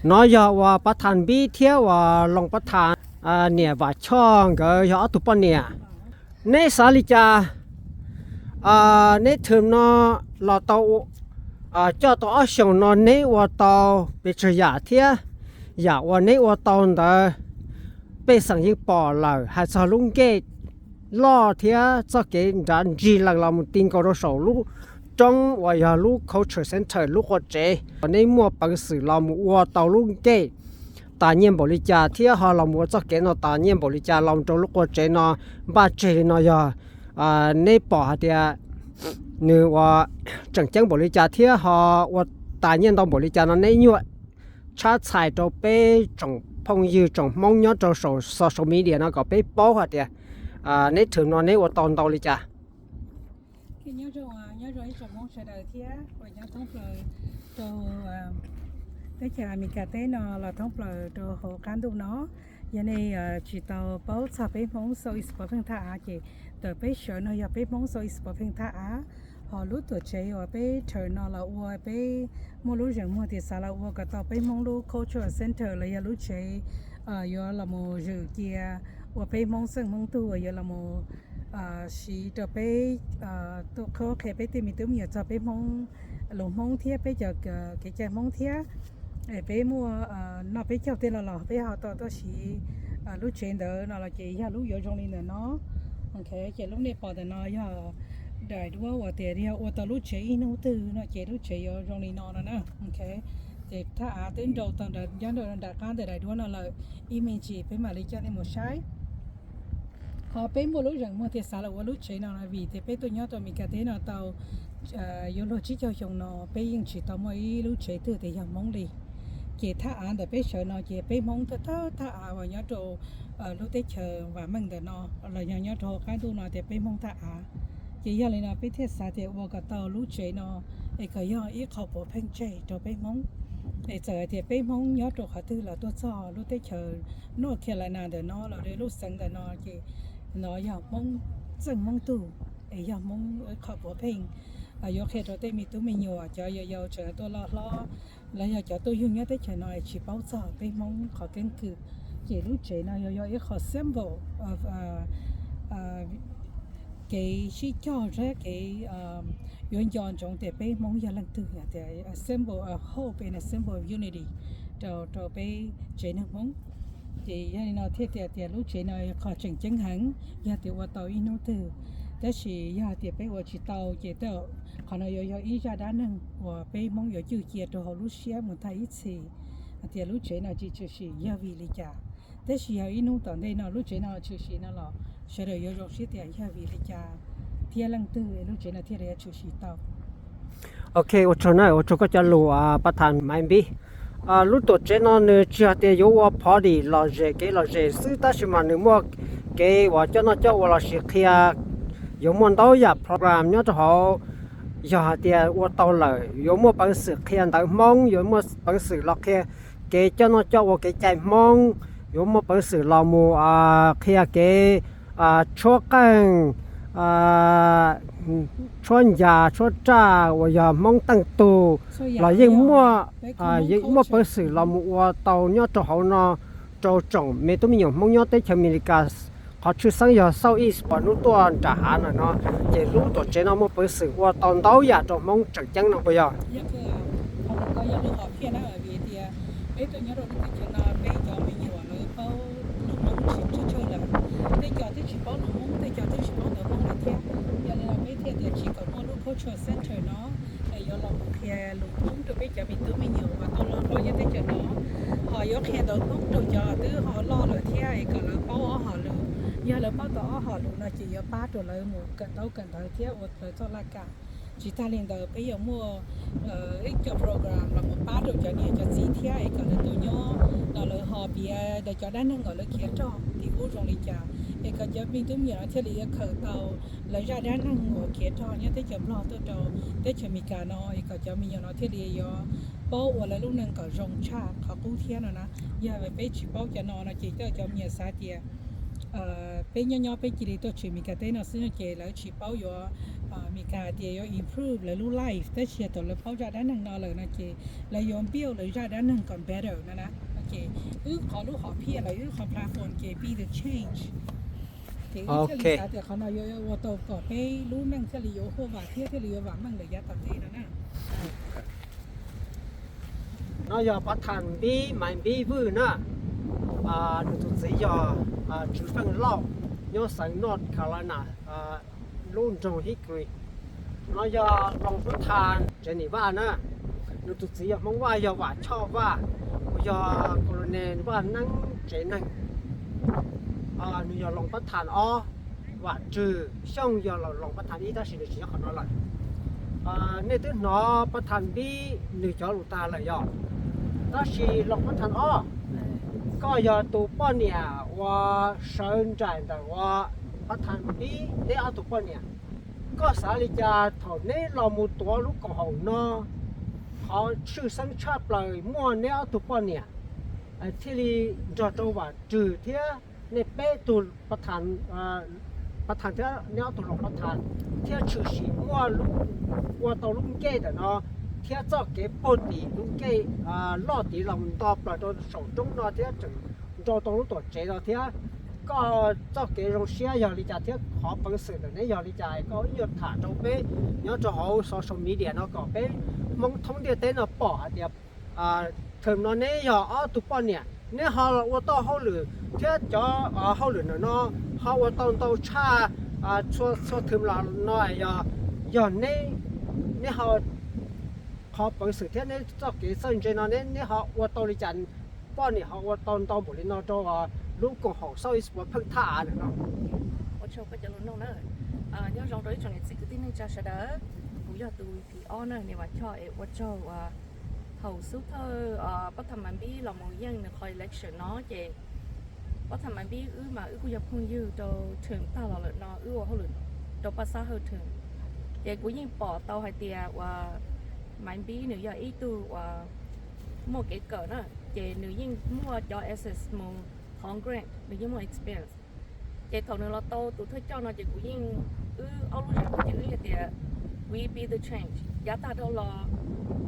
No yog uas Pav Thas Npib thiab uas Loos Pav Thas, niam Vam Choj nkawd yog ob tug poj niam. Neb xav li cas? Neb thwm no los tau, coj tau ob xyoos no neb ua tau pes tsawg yam thiab yam uas neb ua tau ntawd pej xeem yeej pom lawm, hais txog lub nkej loj thiab txoj kev nrad nrig lees los mus ti nkaus rau saum lub roob uas yog lub culture center, lub qua tsev uas neb muaj peev xwm los mus ua tau lub nkej tas nyiaj npaum li cas thiab ho los mus ua txoj kev no tas nyiaj npaum li cas los rau lub qua tsev no. Npaj tseg li no yog neb pom hais tias nws ua tseem ceeb npaum li cas thiab ho ua tas nyiaj ntau npaum li cas no neb nyuaj tshab txhais rau peb tsoom phooj ywg tsoom Hmoob nyob rau saum social media no kom peb paub hais tias neb thwm no neb ua tau ntau li cas. Nyob zoo ib tsoom Hmoob sawv daws thiab uas nyob thoob plaws rau teb chaws Amelikas teb no los thoob plaws rau hauv qab ntuj no. Yog nej tsis tau paub txog peb Hmoob South East Bav Pheej thaj av ces tawm peb sawv no yog peb Hmoob South East Bav Pheej thaj av. Ho lub tuam tsev uas peb thwm no los ua peb muaj lub zeem muag tias xav los ua kom tau peb Hmoob lub cultural center los yog lub tsev yuav los mus zwm cia ua peb Hmoob xeej Hmoob tug uas yuav los mus siv rau peb tuaj qhuab qhia peb tej me tub me nyuam txog peb Hmoob, lus Hmoob thiab peb cov kev cai Hmoob thiab. Peb muaj noj peb caug tej los los peb ho tau tuaj siv lub tsev ntawd no los ces yog lub yuav zoo li ntawm no. Ces lub nej pom ntawm no yog daim duab uas tias yog ua tau lub tsev ib hnub twg no ces lub tsev yuav zoo li no no na. Ces thaj av twb nrau tau nyob nram qab ntawm daim duab no lawm, ib me ntsis peb mam li coj nej mus saib. Qhov peb muaj lub zeem muag thiaj xav los ua lub tsev no vim tias peb tuaj nyob rau Amelikas teb no tau yuav luag tsib caug xyoo no peb yeej tsis tau muaj ib lub tsev twg tias yog Hmoob li. Ces thaj av ntawm peb sawv no ces peb Hmoob thaj thaj av uas nyob rau lub teb chaws vam meej ntawm no los yog nyob rau hauv qab ntuj no tias peb Hmoob thaj av. Ces yog li no peb thiaj xav tias ua kom tau lub tsev no es kom yog ib qho puav pheej tseg rau peb Hmoob. Es txawm hais tias peb Hmoob nyob rau qhov twg los tuaj txog lub teb chaws North Carolina ntawm no los lub xeev ntawm no ces no yog Hmoob txeej Hmoob tug, es yog Hmoob ib qho puav pheej. Yuav qhia rau tej me tub me nyuam cov yau yau tseem tuaj loj hlob los yog cov tuaj yug nyob teb chaws no es tsis paub txog peb Hmoob qhov keeb kwm, ces lub tsev no yog yog ib qho symbol kev sib cog thiab kev yuav nco ntsoov tias peb Hmoob yog leej twg, tias symbol of hope and a symbol of unity rau rau peb tsev neeg Hmoob. Ces yog li no thiaj tias tias lub tsev no yog qhov tseem ceeb heev, yog tias ua tau ib hnub twg, tab sis yog tias peb ua tsis tau ces qhov no yuav yog ib zaj dab neeg uas peb Hmoob yuav cwj cia rau hauv lub siab mus tag ib txhis, hais tias lub tsev no tsis tshwm sim yog vim li cas. Tab sis yog ib hnub tom ntej no lub tsev no tshwm sim no los sawv daws yuav zoo siab tias yog vim li cas thiab leej twg lub tsev no thiaj li yuav tshwm sim tau. Ok, ua tsaug na, ua tsaug koj cov lus Pav Thas Maiv Npib. Lub tuam tsev no nws tsis hais tias yuav ua party lom zem kev lom zem xwb, tab sis mas nws muaj kev uas coj noj coj ua los sis qhia, yuav muaj ntau yam program nyob rau hauv. Yog hais tias ua tau lawm yuav muaj peev xwm qhia ntawv Hmoob, yuav muaj peev xwm los qhia kev coj noj coj ua kev cai Hmoob, yuav muaj peev xwm los mus qhia kev tshuab qeej, tshuab ncas, tshuab raj uas yog Hmoob teej tug los yeej muaj, yeej muaj peev xwm los mus ua tau nyob rau hauv no rau tsoom me tub me nyuam Hmoob nyob teb chaws Amelikas. Qhov tshwj xeeb yog South East Bav Pheej tuaj nram hav ntawm no, ces lub tuam tsev no muaj peev xwm ua tau ntau yam rau Hmoob tseem ceeb no puas yog? Peb tuaj nyob rau lub teb chaws no peb cov me nyuam lawv paub lus Hmoob tsis tsawg tsawg lawm, tej cov twb tsis paub lus Hmoob, tej cov twb tsis paub ntawv Hmoob lawm thiab. Yog li no peb thiaj tias tsis kom muaj lub cultural center no es yuav los mus qhia lus Hmoob rau peb cov me tub me nyuam uas tuaj loj hlob nyob teb chaws no, ho yuav qhia ntawv Hmoob rau cov twb ho loj lawm thiab es kom lawv paub ob hom lus. Yog lawv paub tau ob hom lus no ces yuav pab rau lawv mus kawm ntaub kawm ntawv thiab ua lawv txoj laj kam. Tsis tag li ntawd peb yuav muaj ib co program los mus pab rau cov niam cov txiv thiab es kom lawv tuaj nyob los lawv ho piav lawv cov dab neeg uas lawv khiav rog tim ub zoo li cas, es kom cov me tub me nyuam no thiaj li yuav khaws tau lawv zaj dab neeg uas khiav rog nyob teb chaws Nplog tuaj rau teb chaws Amelikas no es kom cov me nyuam no thiaj li yuav paub ua lawv lub neej kom zoo tshaj qhov qub thiab no na. Yog peb tsis paub cov no no ces coj cov me nyuam xav tias Peb nyob nyob peb cia li tuaj tshwm Meskas teb no xwb no ces lawv tsis paub yuav, Meskas tias yuav improve lawv lub life, tab sis yog thaum lawv paub zaj dab neeg no lawm no ces lawv yuav build lawv zaj dab neeg kom better no na. Ces wb qhov lub hom phiaj los wb qhov platform ces be the change. Ces wb thiaj li xav tias qhov no yuav ua tau kom peb lub neej thiaj li yuav huaj vam thiab thiaj li yuav vam meej lawm yav tom ntej no na. No yog Pab Thas Npib Maiv Npib Vwj na. Nws tus txiv yog Tswv Feej Lauj, nyob xeev North Carolina, lub nroog Hickory. No yog Loos Pab Thas Tsev Nim Vaj na. Nws tus txiv yog Hmoob Vaj, yog Vam Choj Vaj, uas yog Colonel Vaj Neeb tsev neeg. Nws yog Loos Pab Thas ob, Vam Rwg Xyooj yog Loos Pab Thas ib tab sis nws tsis nyob qhov no lawm. Nej twb hnov Pab Thas Npib nws cov lus tag lawm yog, tab sis Loos Pab Thas ob, koj yog tus poj niam uas sawv nraim ntawm uas Pab Thas Npib neb ob tug poj niam. Koj xav li cas thaum neb los mus tuav lub koom haum no, qhov tshwj xeeb tshaj plaws muaj neb ob tug poj niam thiaj li nrog rau Vam Rwg thiab nej peb tug Pab Thas thiab neb ob tug Loos Pab Thas thiab tshwm sim muaj lub, ua tau lub ncej ntawm no thiab txoj kev puag tim lub ncej loj tid los nto plaws rau saum roob no thiab tseem nrau tau lub tuam tsev no thiab. Koj txoj kev zoo siab yog li cas thiab qhov peev xwm ntawm neb yog li cas koj ib nyuag tham rau peb nyob rau hauv social media no kom peb Hmoob thoob ntiaj teb no pom hais tias thwm no neb yog ob tug poj niam neb ho ua tau hauj lwm thiab cov hauj lwm ntawm no ho ua tau ntau tshaj txhua thwm los no yog, yog neb, neb ho qhov peev xwm thiab neb txoj kev txawj ntse no neb, neb ho ua tau li cas, poj niam ho ua tau ntau npaum li no rau lub koom haum Southeast Poor Pheej Thaj Av ntawm no. Ua tsaug koj cov lus nug na. Nyob zoo rau ib tsoom niam txiv kwv tij neej tsa sawv daws, kuv yog tus V P ob na, niam Vam Choj es ua tsaug uas thaum xub thawj Pab Thas Maiv Npib los mus yeej nws qhov election no ces Pab Thas Maiv Npib wb mas wb kuj yog phooj ywg rau term tag los lawm no wb ua hauj lwm rau Paj Xab Hawj term. Ces kuv yeej pom tau hais tias uas Maiv Npib nws yog ib tug uas muaj kev kawm na, ces nws yeej muaj cov access mus thov grant, nws yeej muaj experience. Ces thaum nws los tau tus thawj coj no ces kuv yeej, wb ob lub zem ces wb hais tias we be the change. Yav tag dhau los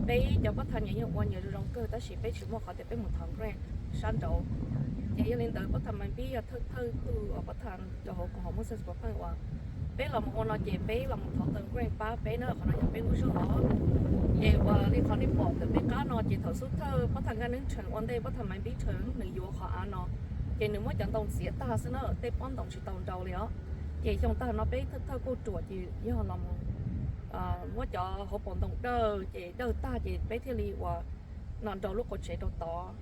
peb cov Pab Thas nyias yeej ua nyias zoo zoo kawg tab sis peb tsis muaj qhov tias peb mus thov grant sab nraud. Ces yog li ntawd Pab Thas Maiv Npib yog thawj thawj tug uas Pab Thas rau hauv koom haum Moses Pov Pheej uas peb los mus ua no ces peb los mus thov tau grant pab peb na, qhov no yog peb lub zog os. Ces uas li qhov nej pom ntawm peb qab no ces thaum xub thawj Pab Thas Nkaj Neeb Theem ua ntej Pab Thas Maiv Npib Theem nws yuav qhov av no, ces nws muab cov ntoo txiav tag xwb na, tej pob ntoo tsis tau nrau li os. Ces xyoo tag no peb thawj thawj kuj ruam ces yog los mus muab cov hauv paus ntoo dawj ces dawj tag ces peb thiaj li uas no nrau lub qhov tsev rau tod.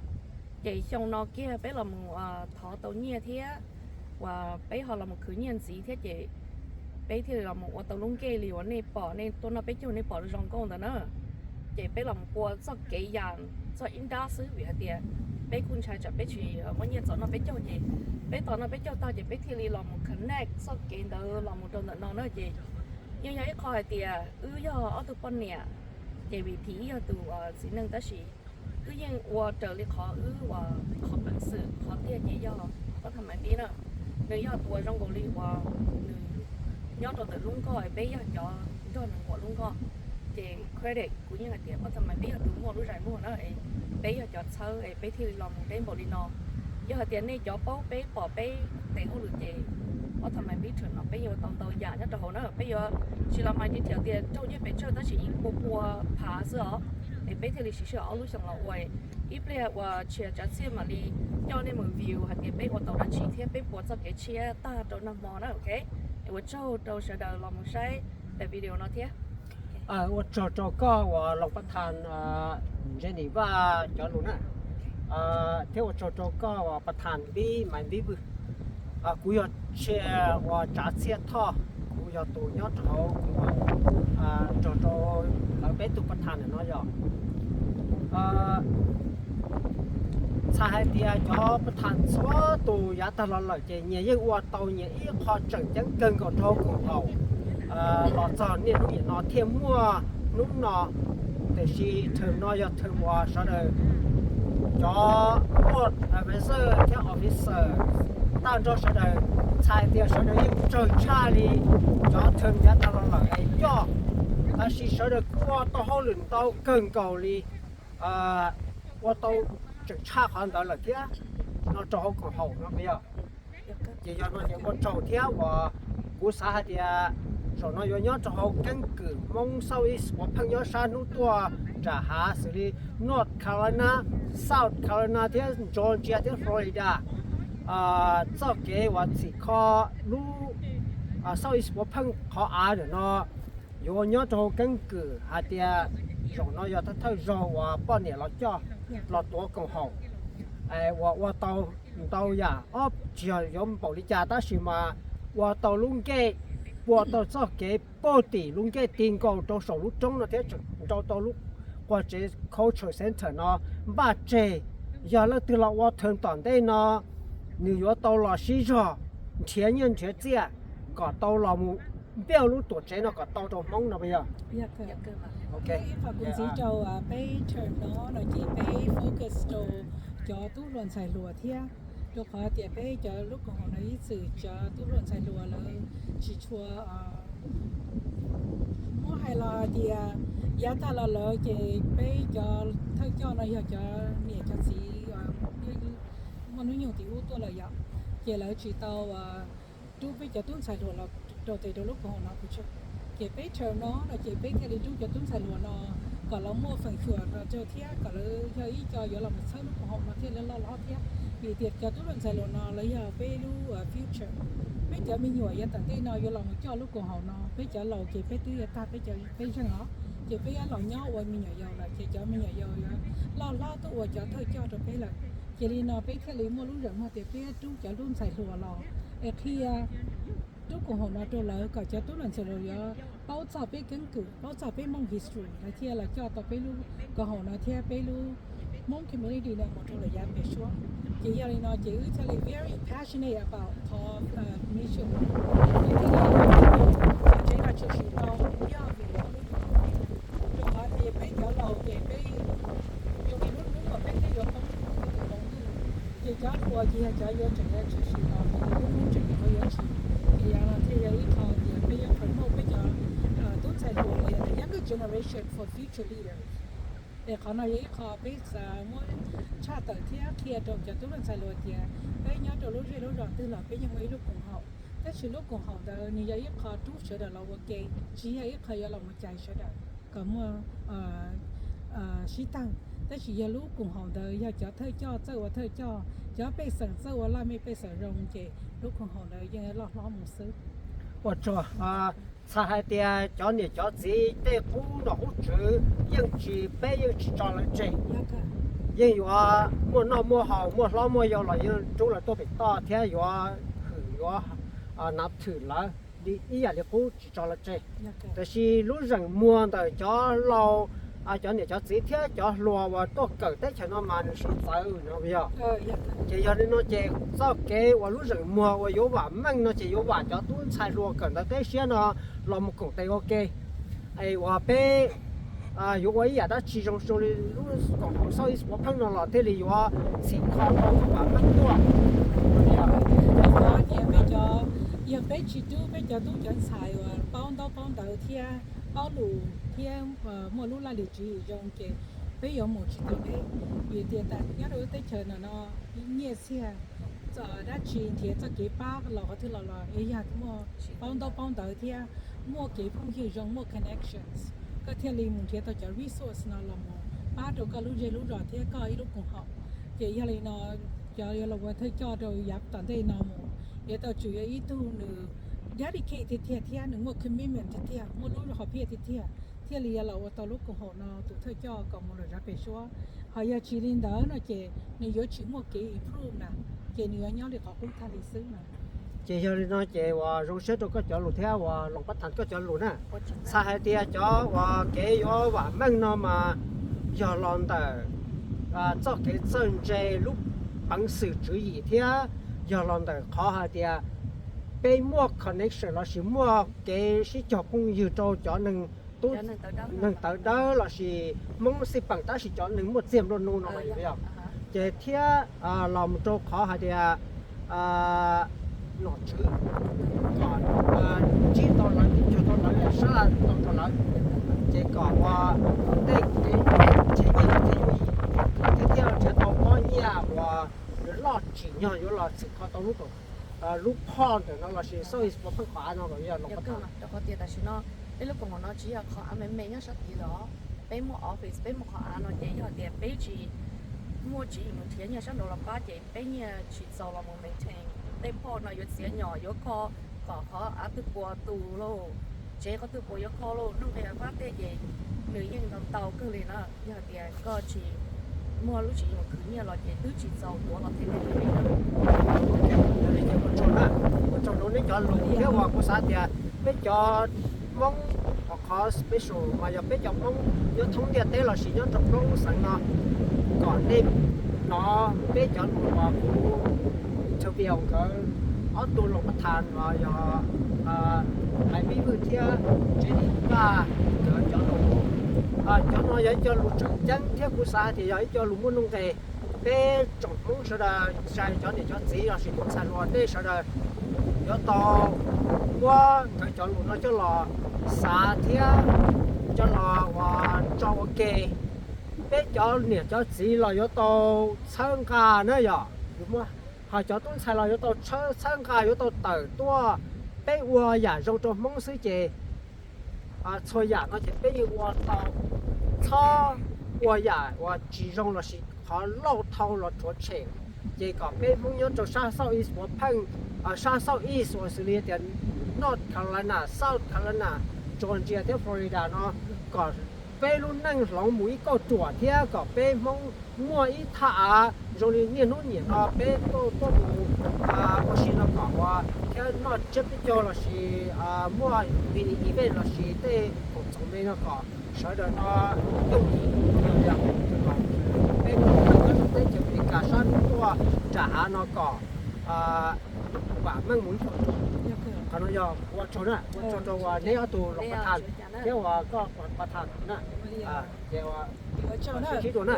Ces xyoo no kiag peb los mus thov tau nyiaj thiab uas peb ho los mus khwv nyiaj ntxiv thiab ces peb thiaj li los mus ua tau lub ncej li uas nej pom, nej tuaj noj peb caug nej pom zoo nkauj ntawd na. Ces peb los mus pua txoj kev yam txoj ib nrab xwb vim hais tias peb kuj ntshai tsam peb tsis muaj nyiaj txaus noj peb caug ces peb tos noj peb caug tag ces peb thiaj li los mus connect txoj kev ntawd los mus rau ntawm no na. Ces yeej yog ib qho hais tias wb yog ob tug poj niam ces vim phim ib yog tus txiv neej tab sis wb yeej ua raws li qhov wb uas qhov peev xwm qhov tiag ces yog Pab Thas Maiv Npib na, nws yog tus uas zoo nkaus li uas nws nyob rau ntawm lub nkoj es peb yog cov nrog nws nquam lub nkoj. Ces credit kuv yeej hais tias Pab Thas Maiv Npib yog tus muaj lub zais muag na, peb yog cov txhawb es peb thiaj li los mus deb npaum li no. Yog hais tias nej cov paub peb pom peb tes hauj lwm ces Pab Thas Maiv Npib Theem no peb yuav tau ntau yam nyob rau hauv na, peb yuav tsis los hais detail tias raug nyiaj pes tsawg tab sis yeej pua pua phav xwb os. Es peb thiaj li siv sij hawm ob lub xyoo los ua ib pliag uas tshia tsav txiaj mam li coj nej mus view hais tias peb ua tau dab tsi thiab peb pua txoj kev tshiab tag rau nag hmo na, ok. Es ua tsaug rau sawv daws los mus saib daim video no thiab. Ua tsaug rau koj uas Loos Pab Thas Ntsev Nim Vaj cov lus na, thiab ua tsaug rau koj uas Pab Thas Npib Maiv Npib Vwj. Kuv yog Tshia uas Tsav Txhiaj Thoj, kuv yog tus nyob rau hauv, tsaug rau lawv peb tug Pab Thas ntawm no yog txhais hais tias cov Pab Thas txhua tus yav tag los lawm ces nyias yeej ua tau nyias ib qho tseem ceeb kawg nkaus rau koom haum los txog niaj hnub nim no thiaj muaj hnub no. Tiam sis term no yog term uas sawv daws cov board advisor thiab officer tag nrho sawv daws txhais tias sawv daws yeej tsawg tshaj li cov term yav tag los lawm es coj, tab sis sawv daws kuj ua tau hauj lwm ntau kawg nkaus li, ua tau tseem tshaj qhov ntawd lawm thiab no rau hauv koom haum no yog. Ces yog no ces ua tsaug thiab uas kuv xav hais tias zaum no yuav nyob rau hauv keeb kwm Hmoob Southeast puav pheej nyob sab hnub tuaj nram hav xws li North Carolina, South Carolina thiab Georgia thiab Florida. Txoj kev uas txhim kho lub Southeast puav pheej qhov av ntawm no yuav nyob rau hauv keeb kwm hais tias zaum no yog thawj thawj zaug uas poj niam los coj los tuav koom haum uas ua tau ntau yam ob tsis yog yuav npaum li cas tab sis mas ua tau lub ncej, ua tau txoj kev puag tim lub ncej ti nkaus rau saum lub roob no thiab tseem nrau tau lub qua tsev culture center no npaj tseg. Yog leej twg los ua term tom ntej no nws yuav tau los sib zog nrhiav nyiaj nrhiav txiaj kom tau los mus build lub tuam tsev no kom tau rau Hmoob no yog. Ib qhov kuv ntxiv rau peb term no no ces peb focus rau cov tub hluas ntxhais hluas thiab, rau qhov tias peb cov lub koom haum no ib txwm cov tub hluas ntxhais hluas lawv tsis tshua, muab hais los hais tias yav tag los lawm ces peb cov thawj coj no yog cov niam cov txiv muaj hnub nyoog tim ub tuaj lawm yom, ces lawv tsis tau rub peb cov tub ntxhais hluas los rau tes rau lub koom haum no. Ces peb term no no ces peb thiaj li rub cov tub ntxhais hluas no kom lawv muaj feem xyuam rau thiab kom lawv yog ib co yuav los mus txhawb lub koom haum no thiaj li loj hlob thiab. Vim tias cov tub hluas ntxhais hluas no lawv yog peb lub future. Peb cov me nyuam yav tom ntej no yuav los mus coj lub koom haum no, peb cov laus ces peb twb yuav tag peb cov peb zeeg os, ces peb yuav los nyob ua me nyuam yaus lawm ces cov me nyuam yaus yuav loj hlob tuaj ua cov thawj coj rau peb lawm. Ces li no peb thiaj li muaj lub zeem muag tias peb rub cov tub ntxhais hluas los es qhia lub koom haum no rau lawv kom cov tub hluas ntxhais hluas yuav paub txog peb keeb kwm, paub txog peb Hmoob history, lawv thiaj los coj tau peb lub koom haum no thiab peb lub Hmoob community no mus rau lawm yav pem suab. Ces yog li no ces wb thiaj li very passionate about qhov mission no. Ces thiaj li tsev no tshwm sim tau yog vim rau qhov tias peb cov laus ces peb zoo li lub hnub uas peb twb yuav poob tus hluas ntuj, ces cov hluas ces yog cov yuav tseem yuav tshwm sim los ces lub hnub tseem yuav yuav tshwm. Ces yog no thiaj yog ib qho tias peb yuav promote peb cov tub ntxhais hluas los yog the younger generation for future leaders. Es qhov no yog ib qho peb xav muab tshaj tawm thiab qhia rau cov tub hluas ntxhais hluas tias peb nyob rau lub zej lub zos twg los peb yeej muaj ib lub koom haum, tab sis lub koom haum ntawd nws yog ib qho rub sawv daws los ua ke, tsis yog ib qho yuav los mus cais sawv daws kom muaj sib tag, tab sis yog lub koom haum ntawd yog cov thawj coj txawj ua thawj coj, cov pej xeem txawj ua laj mej pej xeem zoo ces lub koom haum ntawd yeej loj hlob mus xwb. Ua tsaug. Txhais hais tias cov niam cov txiv tej qub nom qub tswv yeej tsis, peb yeej tsis tso lawv tseg. Yeej yuav muaj noj muaj haus, muaj hlob muaj yau los yeej rub lawv tuaj pem toj thiab yuav hwm, yuav nav thwm lawv li ib yam li qub, tsis tso lawv tseg. Tiam sis lub zeem muag ntawm cov laus, cov niam cov txiv thiab cov hluas uas tuaj kawm teb chaws no mas nws sib txawv no yog. Ces yog li no ces txoj kev uas lub zeem muag uas yuav vam meej no ces yuav vam cov tub ntxhais hluas kawm ntawv teb siab no los mus koom tes ua ke, es uas peb yuav ua ib yam dab tsi zoo zoo li lub koom haum Southeast puav pheej no los thiaj li yuav txhim kho tau vam meej tuaj. Yog peb tsis rub peb cov tub cov ntxhais uas paub ntaub paub ntawv thiab paub lus thiab muaj lub laj lim tswv yim zoo ces peb yuav mus tsis tau deb. Vim tias nyob rau lub teb chaws no no nyiaj txiag dab tsi nrhiav txoj kev pab los qhov twg los los es yog muaj paub ntaub paub ntawv thiab muaj kev phooj ywg zoo, muaj connections, koj thiaj li mus nrhiav tau cov resource no los mus pab rau koj lub zej lub zos thiab koj ib lub koom haum. Ces yog li no cov yuav los ua thawj coj rau yav tom ntej no mus yuav tau tsum yog ib tug nws dedicate tiag tiag thiab nws muaj commitment tiag tiag, muaj lub hom phiaj tiag tiag, thiaj li yuav los ua tau lub koom haum no tus thawj coj kom mus lawm yav pem suab. Ho yog tsis li ntawd no ces nws yuav tsis muaj kev improve na, ces nws yuav nyob li qhov qub tag li xwb na. Ces yog li no ces uas zoo siab rau koj cov lus thiab uas Loos Pab Thas koj cov lus na. Txhais hais tias cov uas kev yuav vam meej no mas yog los ntawm txoj kev txawj ntse lub peev xwm tswv yim thiab yog los ntawm qhov hais tias peb muaj connection lossis muaj kev sib cog phooj ywg rau cov neeg tub, neeg tawv dawb lossis Hmoob xij peem tab sis cov neeg muaj txiag nplua nuj no yog. Ces thiab los mus rau qhov hais tias nom tswv kom ntsib tau lawv, cuag tau lawv, sab laj tau rau lawv, ces kom ua tej kev nrhiav nyiaj thiaj yuav yim, thiaj thiaj nrhiav tau pob nyiaj uas nws loj tsim nyog yuav los txhim kho tau lub, lub phoj ntawm no lossis South East Pov Pheej qhov av no los yog los Pov Tham. Rau qhov tias tam sim no peb lub koom haum no tsis yog qhov av me me nyob sab tid lawm. Peb muaj office, peb muaj qhov av no ces yog tias peb tsis muaj tswv yim mus nrhiav nyiaj sab nraud los pab ces peb nyiaj tsis txaus los mus maintain. Tej phoj no yuav txiav nyom yuav kho kom qhov av twg puas tus lauj, tsev qhov twg puas yuav kho lauj, nuj nqis av fab tej ces nws yeej ntau ntau kawg li na. Yog tias koj tsis muaj lub tswv yim khwv nyiaj los ces twb tsis txaus tuav los them tej li na. Ua tsaug rau neb cov lus thiab uas kuv xav tias peb cov Hmoob, qhov special mas yog peb cov Hmoob nyob thoob ntiaj teb lossis nyob rau plaub lub xeev no, kom nej hnov peb cov lus uas kuv interview nkawd ob tug los Pov Tham los yog Maiv Vwj thiab Tsev Lis Vaj nkawd cov lus. Cov no yog ib co lus tseem ceeb thiab kuv xav hais tias yog ib co lus muaj nuj nqis. Peb tsoom Hmoob sawv daws, tsis hais cov niam cov txiv lossis tub ntxhais hluas, nej sawv daws yuav tau muab nkawd cov lus no coj los xav thiab coj los ua tso ua ke. Peb cov niam cov txiv los yuav tau txhawb nqa na yom, ho cov tub ntxhais los yuav tau txhawb nqa, yuav tau tawm tuaj. Peb ua yam zoo rau Hmoob xwb ces txhua yam no ces peb yeej ua tau. Txhob ua yam uas tsis zoo lossis qhov lauj dhau los rhuav tshem. Ces kom peb Hmoob nyob rau sab South East Pov Pheej, sab South East uas xws li tias North Carolina, South Carolina, Georgia thiab Florida no, kom peb lub neej hloov mus ib kauj ruam thiab kom peb Hmoob muaj ib thaj av zoo li niaj hnub nim no peb tuaj tuaj mus ua si no kom ua thiab noj tsiab peb caug lossis muaj mini event lossis tej khoom txoos me no kom sawv daws no yooj yim, peb Hmoob nyob rau teb chaws Amelikas sab hnub tuaj nram hav no kom vam meej mus ib tsoom. Qhov no yog ua tsaug na, ua tsaug rau uas neb ob tug los Pov Tham thiab uas koj Pov Tham na. Ces sib ntsib dua na.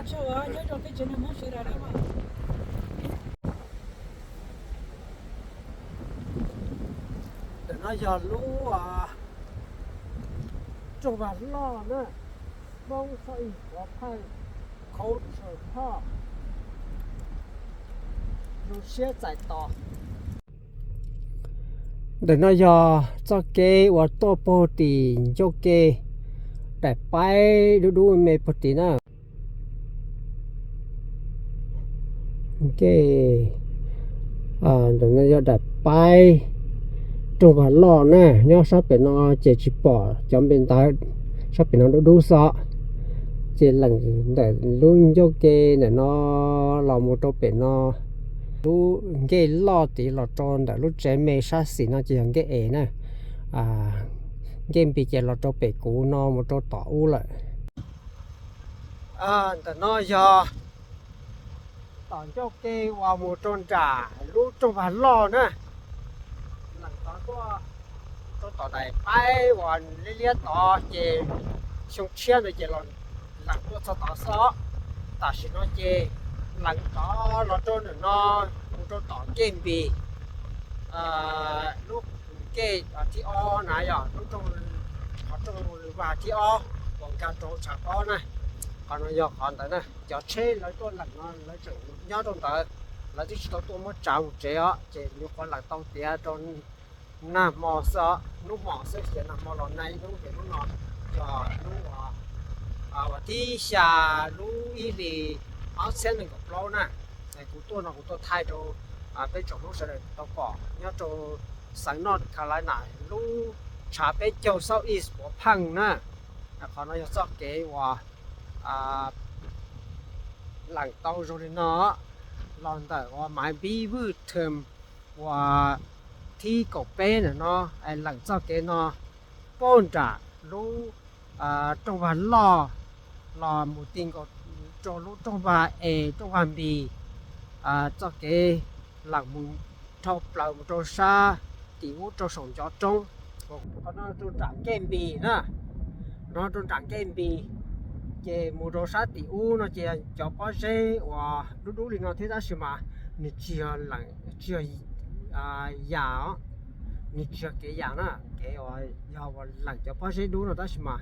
Ntawm no yog lub rooj vag loj na, Hmoob South East Pov Pheej Cultural Park, zoo siab txais tos. Ntawm no yog txoj kev uas tuaj puag tim ncauj ke, daim paib dub dub me puag tim na. Ke, ntawm no yog daim paib rooj vag loj na, nyob sab pem no ces tsis pom cov npe ntawd, sab pem no dub dub xwb. Ces lees ntawm lub ncauj ke ntawm no los mus rau pem no, lub nkej loj tid los rau ntawm lub tsev me sab xis no ces yog nkej es na. Nkej npis ces los rau pem kuv no mus rau tom ub lawm. Ntawm no yog tom ncauj ke uas mus rau nram lub rooj vag loj na. Lees tod tuaj rau tom daim paib uas liab liab tod ces xyoo tshiab ntawd ces lees tuaj txog tod xwb. Tam sim no ces lees tod los rau ntawm no mus rau tom nkej npis, lub nkej thib ob na yog lub rooj, qhov rooj vag thib ob uas nkag rau tshav pob na. Qhov no yog qhov ntawd na, cov tsheb lawv tuaj lees no lawv tseem nyob rau ntawd, lawv twb tsis tau tuaj muab tsav mus tsev os, ces nyuam qhuav lees tau tiav rau nag hmo xwb, hnub hmo xwb, tiav nag hmo los nag ib hnub, ces hnub no yog hnub uas thib xya lub ib hlis ob txhiab nees nkaum plaub na. Kuv tuaj no kuv tuaj thaij rau peb tsoom Hmoob sawv daws tau pom nyob rau xeev North Carolina lub tshav peb caug South East Pov Pheej na. Qhov no yog txoj kev uas lees tau zoo li no, los ntawm uas Maiv Vwj Theem uas thib kaum peb ntawm no, lees txoj kev no puag nram lub rooj vag loj los mus ti nkaus rau lub rooj vag es rooj vag npis, txoj kev lees mus dhau plaws mus rau sab tim ub rau saum ncov roob. Qhov no rau nram nkej npis na, no rau nram nkej npis, ces mus rau sab tim ub no ces cov pob zeb uas dub dub li no thiab tab sis mas nws tsis yog, tsis yog yam os, nws tsis yog kev yam na, kev uas yog uas leem cov pob zeb dub no tab sis mas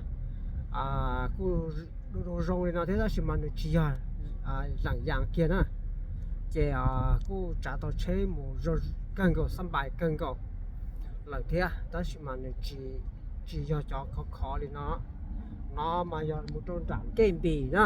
kuj du du zoo li no thiab tab sis mas nws tsis yog leem yam kiag na. Ces kuj tsav tau tsheb mus zoo kawg nkaus, xab npais kawg nkaus lawm thiab tab sis mas nws tsis, tsis yog cov khov khov li no. No mas yog mus rau nram Nkeej Npis na.